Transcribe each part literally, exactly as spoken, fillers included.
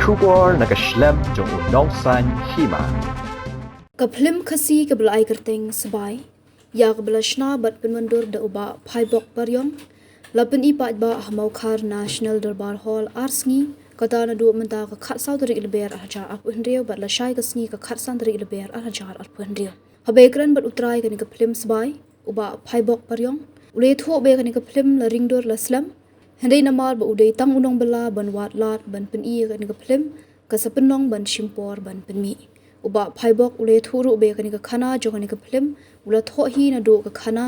Khubor na ka shlem jong u nongsaiñ hima. Ka phlim Khasi kaba la ai kyrteng Sbai, ïa kaba la shna bad pynwandur da u Bah Phaibok Pariong, la pyni paidbah ha Mawkhar National Darbar Hall ar sngi, kata naduh mynta ka khatsaw tarik Lber ar hajar arphew hynriew bad la shai ka sngi ka khatsan tarik Lber ar hajar arphew hynriew. Haba kren bad U Trai kane ka phlim Sbai, u Bah Phaibok Pariong u la ïathuh ba kane ka phlim la ringdur la slem, hynrei namar ba u dei tang u nongbylla ban wad lad ban pyni kane ka phlim, ka sa pynlong ban shim por ban pynmih. U Bah Phaibok u la ïathuh ruh ba kane ka khana jong kane ka phlim u la thoh hi naduh ka khana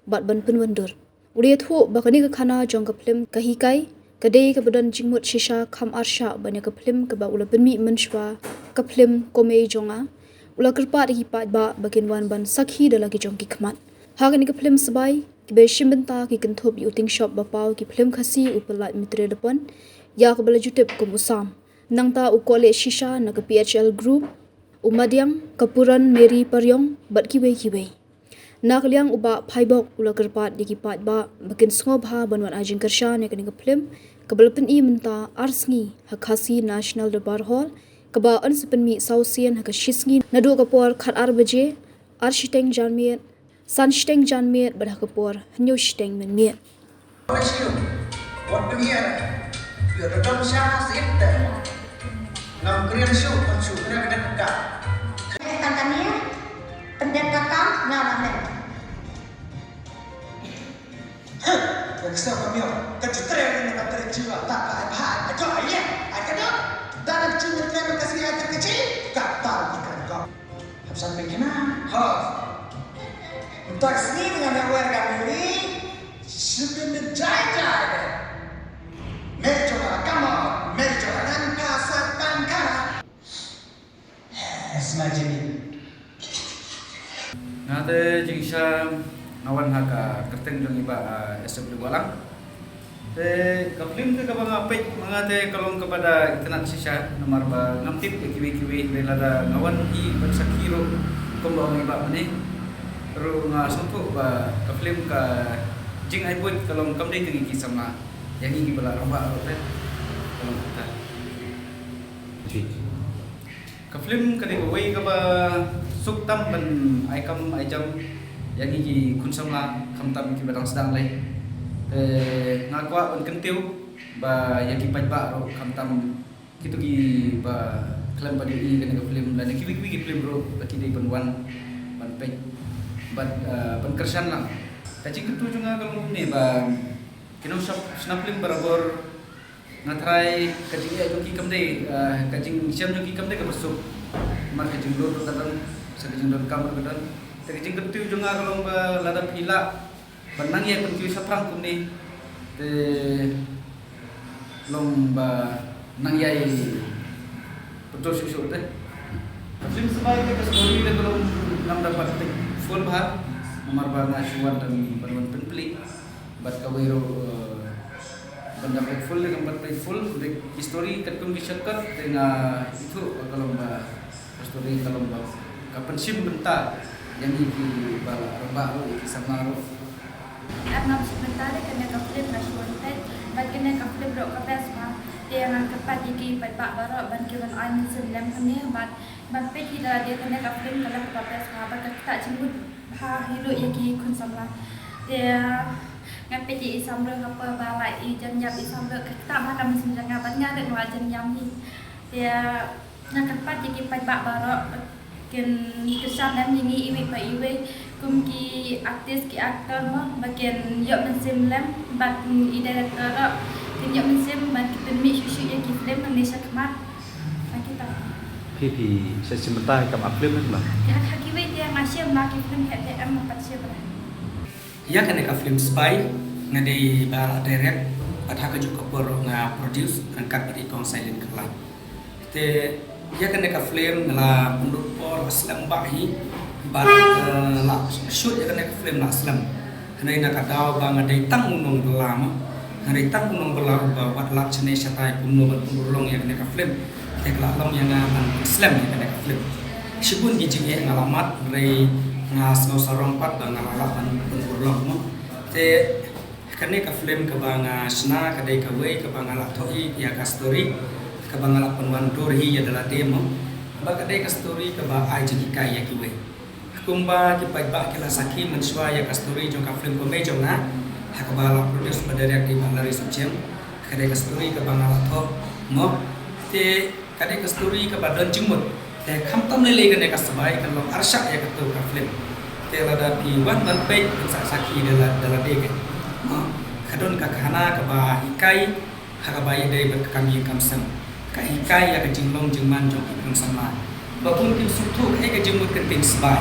bad ban pynwandur. U la ïathuh ba kane ka khana jong ka phlim Ka Hikai ka dei kaba don jingmut shisha kham arshah ban ïa ka phlim kaba u la pynmih mynshuwa, ka phlim Komei Jong Nga. U la kyrpad ïa ki paidbah ba kin wan ban sakhi da la ki jong ki khmat. Ha kane ka phlim Sbai, kiba shim bynta ki kynthup ïa u tyngshop ba paw ki phlim Khasi u Pyllait Mitre Lepon, ïa kaba la ju tip kum u Sam. Nangta u Kohleh Shisha na ka P H L Group, u Madiang, ka Puran Mary Pariong bad kiwei kiwei. Na ka liang u Bah Phaibok u la kyrpad ïa ki paidbah ba kin sngewbha ban wan ai jingkyrshan ïa kane ka phlim kaba la pyni mynta ar sngi ha Khasi National Darbar Hall, kaba yn sa pynmih saw sien ha ka shisngi naduh ka por khatar baje, ar shiteng janmiet, san shiteng janmiet bad ha ka por hynñiew shiteng mynmiet. Wat pynhiar. Ïa da dong sha sait te. Ngam krian shuh, ngam shuh kena kena ka. Tang kane, pendek kata, nga ramen. Huh, yang sa kami, ka jutre ni ka tre jiwa, tak ka ai bha, ai jo, ai ye, ai ka dot. Dan jiwa tre ka si ai ka ji, ka tar ka ka. Hap san pengkina. Ha. Untuk sini dengan yang wer kami ni, sebelum menjajah. Meri coba kamu, meri coba nan pasal tangkara. Smajini. Nga te jingshisha nga wan ha ka kyrteng jong i Bah, ah, S W Wahlang. Te ka phlim te kaba nga peit ma nga te ka long kaba da itynnad shisha namar ba ngam tip ïa kiwei kiwei, te lada nga wan hi ban sakhi ruh kumba ong i Bah mynne ruh nga sngewthuh ba ka phlim ka jingai buit ka long kam dei tang ïa ki samla, ïa ngi kiba la rangbah ruh te ka long kata. Ka phlim ka dei kawei kaba suk tam ban ai kam ai jam ïa ngi ki khun samla khamtam kiba dang sdang lei. Te nga kwah ban kyntiew ba ïa ki paidbah ruh khamtam kito kiba khlem pat ïohi ïa kane ka phlim lane kiwei kiwei ki phlim ruh ba ki dei ban wan ban peit bad, eh, ban kyrshan lang. Ka jingkyntu jong nga ka long kumne ba ki nongshna phlim barabor nga tharai ka jingeh jong ki kam dei, eh, ka jingshem jong ki kam dei kaba suk. Namar ka jinglur ruh ka don, sa ka jingdonkam ruh ka don. Te ka jingkyntiew jong nga ka long ba lada phi lah ban nang ïai pynkiew shaphrang kumne te long ba nang ïai pynto shuh shuh te. Ka phlim Sbai te ka story te ka long ngam da pat peit full bha namar ba nga shu wan tang ban wan pynplie. Bad kawei ruh, eh, ban da peit full te kam pat peit full, te ki story katkum ki shortcut te nga ithuh ba ka long ba ka story ka long ba ka pynshim bynta ïa ngi kiba la rangbah ruh, ïa ki samla ruh. Em, ngam shim bynta de kane ka phlim, nga shu wan peit bad kane ka phlim ruh ka best ma. Te nga kyrpad ïa ki paidbah baroh ban ki wan ai mynsiem lem kane bad ban peit hi da lade, kane ka phlim ka long kaba best ma bad ka ktah jingmut bha hi ruh ïa ki khun samla. Te nga peit ïa i Samroi haba la i jan ïap i Samroi, ka ktah bha ka mynsiem jong nga bad nga ruh nga la jan ïam hi. Te nga kyrpad ïa ki paidbah baroh kin kyrshan lem ïa ngi iwei pa iwei kum ki artist ki actor mo ba kin ïoh mynsiem lem bad i director ruh kin ïoh mynsiem bad ki pynmih shuh shuh ïa ki phlim nangne shakhmat. Tang kita. Phi phi sa shim bynta ïa ka phlim ne em? Ïa ha kiwei te nga shim la ki phlim heh heh em, nga pat shim la. Ïa kane ka phlim Sbai nga dei ba la direct bad ha kajuh ka por nga produce ryngkat bad i Kong Silent Khlaiñ. Te ïa kane ka phlim nga la pynlut por la slem bha hi bad, eh, la shoot ïa kane ka phlim la slem. Hynrei na ka daw ba nga dei tang u nongbylla mo, nga dei tang u nongbylla uba wad lad shane shatai kumno ban pynurlong ïa kane ka phlim. Te ka la long ïa nga ban slem ïa kane ka phlim. Shibun ki jingeh nga la mad, hynrei nga sngew sarong pat ba nga la lah ban pynurlong mo. Te kane ka phlim kaba nga shna ka dei kawei kaba nga la thoh hi ïa ka story. Kaba nga la pynwan dur hi ïa da lade mo. Ba ka dei ka story kaba ai jinghikai ïa kiwei. Kumba ki paidbah ki la sakhi mynshuwa ïa ka story jong ka film Komei Jong Nga, ha kaba la produce bad direct da i Bah Larry Suchiang. Ka dei ka story kaba nga la thoh mo. Te ka dei ka story kaba don jingmut. Te khamtam lei lei kane ka sbai kan long arshah ïa kato ka film. Te lada phi wan ban peit phin sa sakhi da la, da lade mo. Ka don ka khana kaba hikai ha kaba ïadei bad ka kam ïing kam sem. Ka hikai ïa ka jinglong jingman jong ki khun samla. Ba bun kim sngewthuh kaei ka jingmut ka ktien sbai.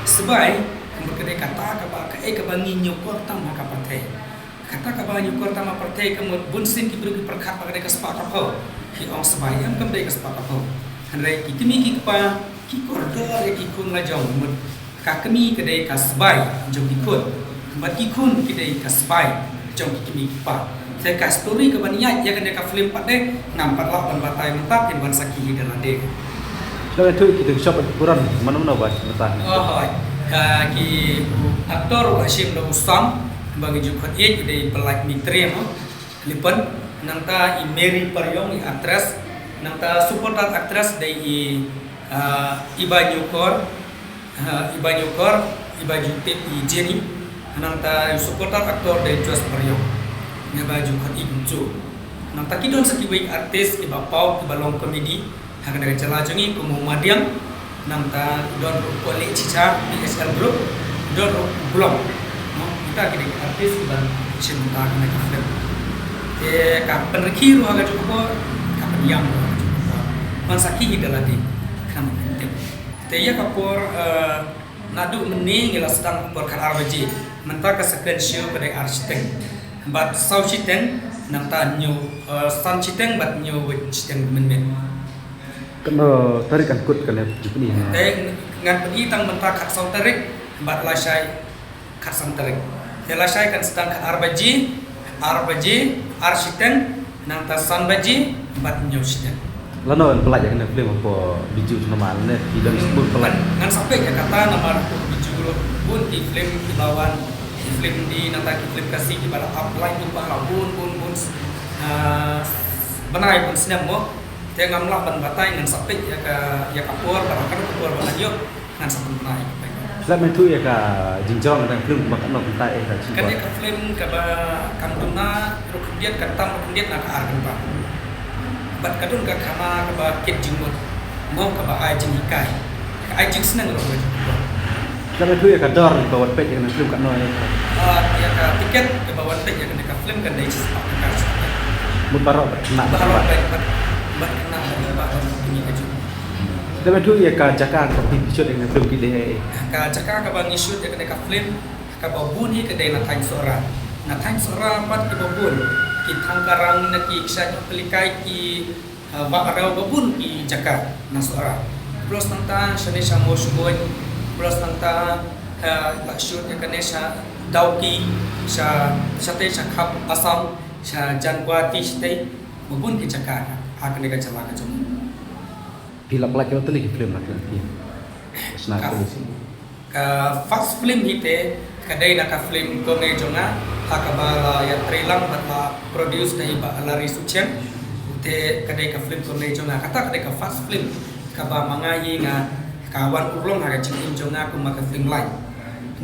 Sbai ka mut ka dei kata kaba, kaei kaba ngi ñiewkor tam ha ka pyrthei. Kata kaba ñiewkor tam ha pyrthei ka mut bunsien ki briew ki pyrkhat ba ka dei ka spah ka phew. Ki ong sbai, em, kam dei ka spah ka phew. Hynrei ki kmie ki kpa ki kordor ïa ki khun la jong, mut ka kmie ka dei ka sbai jong ki khun, bad ki khun ki dei ka sbai jong ki kmie ki kpa. Te ka story kaban ïaid ïa kane ka film pat de ngam pat lah ban batai mynta, phin wan sakhi hi da lade. Shuwa ïathuh ki dang shop buron mano mano ba mynta. Oh hooid. Ka ki actor ba shim da u Sam ba ngi ju khot ïa i dei Pyllait Mitri mo. Lipon, nangta i Mary Pariong i actress, nangta supporter actress dei i, ah, Iba Nyukor, ah, Iba Nyukor, Iba Jutip i Jenny, nangta i supporter actor dei Josh Pariong. Ngi ba ju khot i kumju. Nangta ki don sa kiwei artist kiba paw kiba long comedy ha kane ka jylla jong ngi kum u Madiang, nangta don ruh u Leh Chicha, P S L Group, don ruh u Blom. No, kita ki dei artist kiban shim bynta ha kane ka film. Te ka pynrkhie ruh ha kajuh ka por, ka pynïam ruh ha kajuh ka por. Ban sakhi hi da lade, khnang ban tip. Te ïa ka por, eh, naduh mynne ngi la sdang por khatar baje. Mynta ka second show ka dei ar shiteng bad saw shiteng, nangta hynñiew, eh, san shiteng bad hynñiew shiteng mynmiet. Katno tarik kan kut kane jingpyni? Te ngan pyni tang mynta khatsaw tarik bad lashai khatsan tarik. Te lashai kan sdang khatar baje, ar baje, ar shiteng, nangta san baje bad hynñiew shiteng. Lano yn pyllait ïa kane ka film hapoh Bijou Cinema, lane phi don sbun pyllait? Ngan sa peit ïa kata namar hapoh Bijou ruh bun ki film kiba wan, ki film Hindi nangta ki film Khasi kiba la ap line bun, ba la bun bun bun, ah, bnai bun snem mo. Te ngam lah ban batai, ngan sa peit ïa ka, ïa ka por, ba la kano ka por ba ngan ïoh, ngan sa pynbna ïa ka. Lada men ïathuh ïa ka jingjrong ka film ba katno kynta eh ka jingkwah. Kane ka film kaba kam duna ruh khyndiat, kam tam ruh khyndiat na ka ar kynta. Bad ka don ka khana kaba kit jingmut, mo, kaba ai jinghikai, ka ai jingsneng ruh ka jingkwah. Lada men ïathuh ïa ka dor ba wan peit ïa kane ka film katno eh? Ah, ïa ka tiket kaba wan peit ïa kane ka film kan dei shispah tyngka. Mut baroh bad khynnah bad, baroh bad, bad, bad khynnah bad, bad, bad kine ka jong. Lada men ïathuh ïa ka jaka kaba phi shoot ïa kane ka film ki dei ei? Ka jaka kaba ngi shoot ïa kane ka film kaba bun hi ka dei na thaiñ Sohra. Na thaiñ Sohra pat kiba bun, ki Thangkarang, na ki Kshaid Nongpylliekai, ki, ah, Wahrew, ba bun ki jaka na Sohra. Plus nangta shane sha Mawshynrut, plus nangta, ah, la shoot ïa kane sha Dawki, sha, shatei sha khap Assam, sha Jaintia shatei, ba bun ki jaka ha kane ka jylla ka jong ngi. Phi la pynlait katno tylli ki film la ki? Ka, ka first film hi te ka dei na ka film Komei Jong Nga, ha kaba la ïatrei lang bad la produce da i Bah Larry Suchiang. Te ka dei ka film Komei Jong Nga, kata ka dei ka first film kaba ma nga hi nga ka wan urlong ha ka jingim jong nga kum ma ka film line.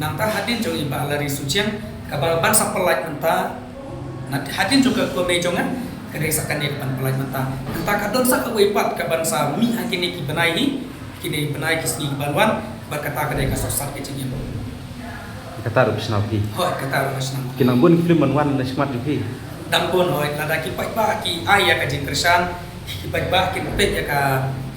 Nangta hadien jong i Bah Larry Suchiang kaba ban sa pynlait mynta, na hadien jong ka Komei Jong Nga, ka dei sa kane kaban pynlait mynta. Nangta ka don sa kawei pat kaban sa mih ha kine ki bnai hi, kine ki bnai ki sngi kiban wan, bad kata ka dei ka sohsat ka jingim. Kata ruh phi sngew hi? Hooid, kata ruh nga sngew. Ki nang bun ki film ban wan na shakhmat jong phi? Dang bun, hooid, lada ki paidbah ki ai ïa ka jingkyrshan, ki paidbah kin peit ïa ka,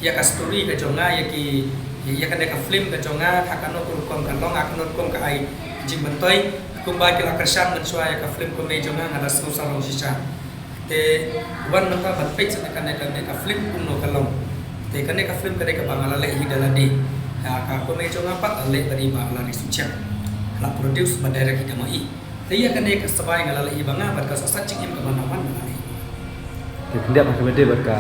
ïa ka story ka jong nga, ïa ki, ïa kane ka film ka jong nga, ha kano ka rukom ka long, ha kano rukom ka ai jingmyntoi. Kumba ki la kyrshan mynshuwa ïa ka film Komei Jong Nga, nga da sngew sarong shisha. Te wan mynta ban peit sa kane, kane ka film kumno ka long. Te kane ka film ka dei kaba nga la leh hi da lade. Ha, ka Komei Jong Nga pat la leh bad i Bah Larry Suchiang. La produce bad direct hi da ma i. Te ïa kane ka sbai nga la leh hi ba nga bad ka sohsat jingim kaba nga wan nga la leh hi. Te pyndiap ha kaba ïadei bad ka,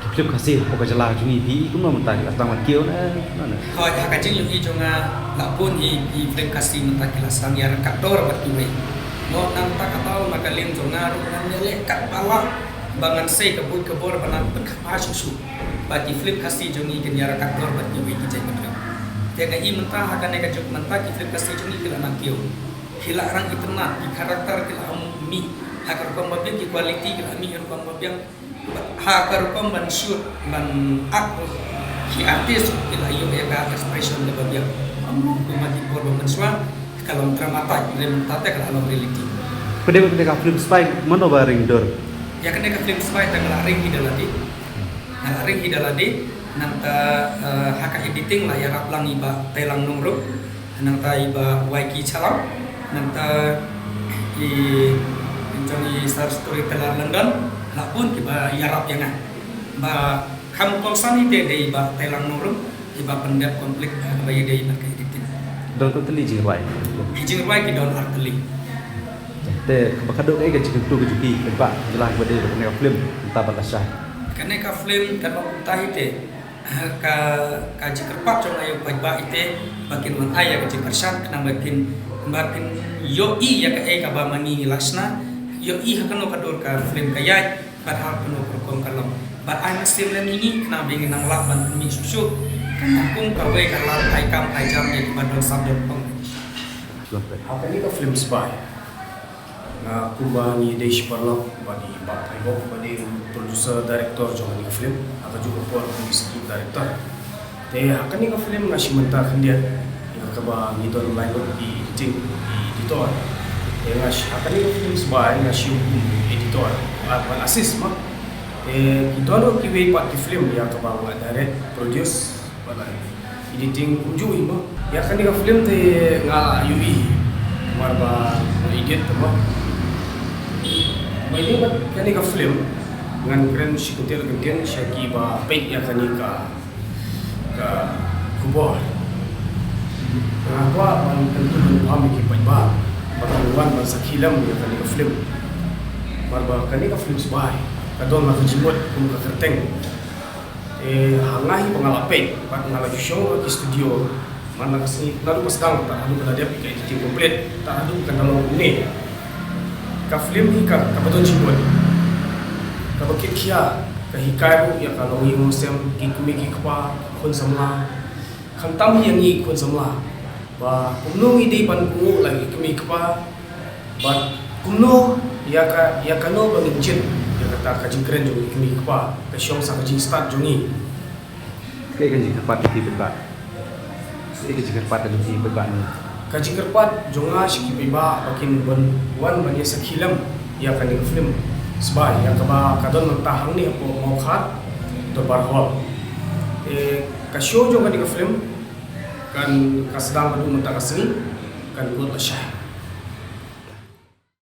ki film Khasi hapoh ka jylla jong ngi, phi i kumno mynta, ki la sdang ban kiew ne kumno ne? Hooid, ha ka jingïohi jong nga la bun hi ki film Khasi mynta ki la sdang ïa ryngkat dor bad kiwei. Mo, nangta ka daw na ka liang jong nga ruh ngan ïaleh katba lah Ba ngan sei ka buit ka bor ba nang pynkhapha shuh shuh ba ki film Khasi jong ngi kin ïa ryngkat dor bad kiwei ki jait bynriew. Te nga i mynta ha kane ka juk mynta ki film Khasi jong ngi ki la nang kiew. Ki la rang itynnad, ki character ki la mih ha ka rukom ba biang, ki quality ki la mih ha ka rukom ba biang. Ha ka rukom ban shoot, ban act, ki artist ki la ïoh ïa ka expression kaba biang. Ym long kumba ki por ba mynshuwa, ka long dramatize, hynrei mynta te ka la long reality. Pdeng kane ka film Spy, mano ba ring dur? Ïa kane ka film Spy te nga la ring hi da lade. Nga la ring hi da lade, nangta, eh, ha ka editing la ïarap lang i Bah Teilang Nongrum, nangta i Bah Waiki Chalam, nangta i jong i star storyteller London, la bun kiba ïarap ïa nga. Ba kham kongsan hi te dei i Bah Teilang Nongrum, iba pyndep complete, eh, kaba ïadei bad ka editing. Don katno tylli jingrwai? Ki jingrwai ki don ar tylli. Te kaba khadduh kaei ka jingkyntu ka jong phi, kaba jylla kaba dei bad kane ka film, mynta bad lashai. Kane ka film, kaba mynta hi te, eh, ka, ka jingkyrpad jong nga ïa u paidbah hi te, ba kin wan ai ïa ka jingkyrshan, khnang ba kin, ba kin ïohi ïa kaei kaba ma ngi ngi la shna, ïohi ha kano ka dur ka film ka ïaid, bad ha kano ka rukom ka long. Bad ai mynsiem lem ïa ngi khnang ba ngin nang lah ban pynmih shuh shuh ka nyngkong kawei ka lad ai kam ai jam ïa kiba don sap don pong. Ha kane ka film Spy, nga kumba ngi dei shi paralok bad i Bah Thaibok ba dei u producer director jong kane ka film, ha kajuh ka por u dei script director. Te ha kane ka film nga shim bynta khyndiat ïa kaba ngi don lai ngut ki editing, ki editor. Te nga sh-, ha kane ka film Spy nga shim kum editor, ah, ban assist ma. Te ki don ruh kiwei pat ki film ïa kaba nga direct, produce, bad editing kumjuh hi ma. Ïa kane ka film te nga la ïohi namar ba nga edit te ma. Ba ïa kane ka film ngan kren shi kyntien kyntien sha kiba peit ïa kane ka ka khubor. Nga kwah ban kyntu ban pham ïa ki paidbah ba kin wan ban sakhi lem ïa kane ka film. Namar ba kane ka film Spy ka don la ka jingmut kum ka kyrteng. Eh, ha nga hi ba nga la peit bad nga la ju shong ha ki studio man la ka sngi naduh ba sdang tad haduh ba la dep ka editing complete tad haduh kan da long kumne. Ka film hi ka, kaba don jingmut, kaba kit khia, ka hikai ruh ïa ka longïing longsem, ki kmie ki kpa, ki khun samla. Khamtam hi ïa ngi ki khun samla ba kumno ngi dei ban kohnguh la ki kmie ki kpa, bad kumno ïa ka, ïa kano ba ngin jied ïa kata ka jingkren jong ki kmie ki kpa, ka shong sa ka jingstad jong ngi. Kaei ka jingkyrpad jong phi paidbah? Kaei ka jingkyrpad ka jong phi paidbah ne? Ka jingkyrpad jong nga sha ki paidbah ba kin wan, wan ban ïa sakhi lem ïa kane ka film Spy, ïa kaba ka don mynta hangne hapoh Mawkhar Dorbar Hall. Eh, ka show jong kane ka film kan, ka sdang haduh mynta ka sngi, kan kut lashai.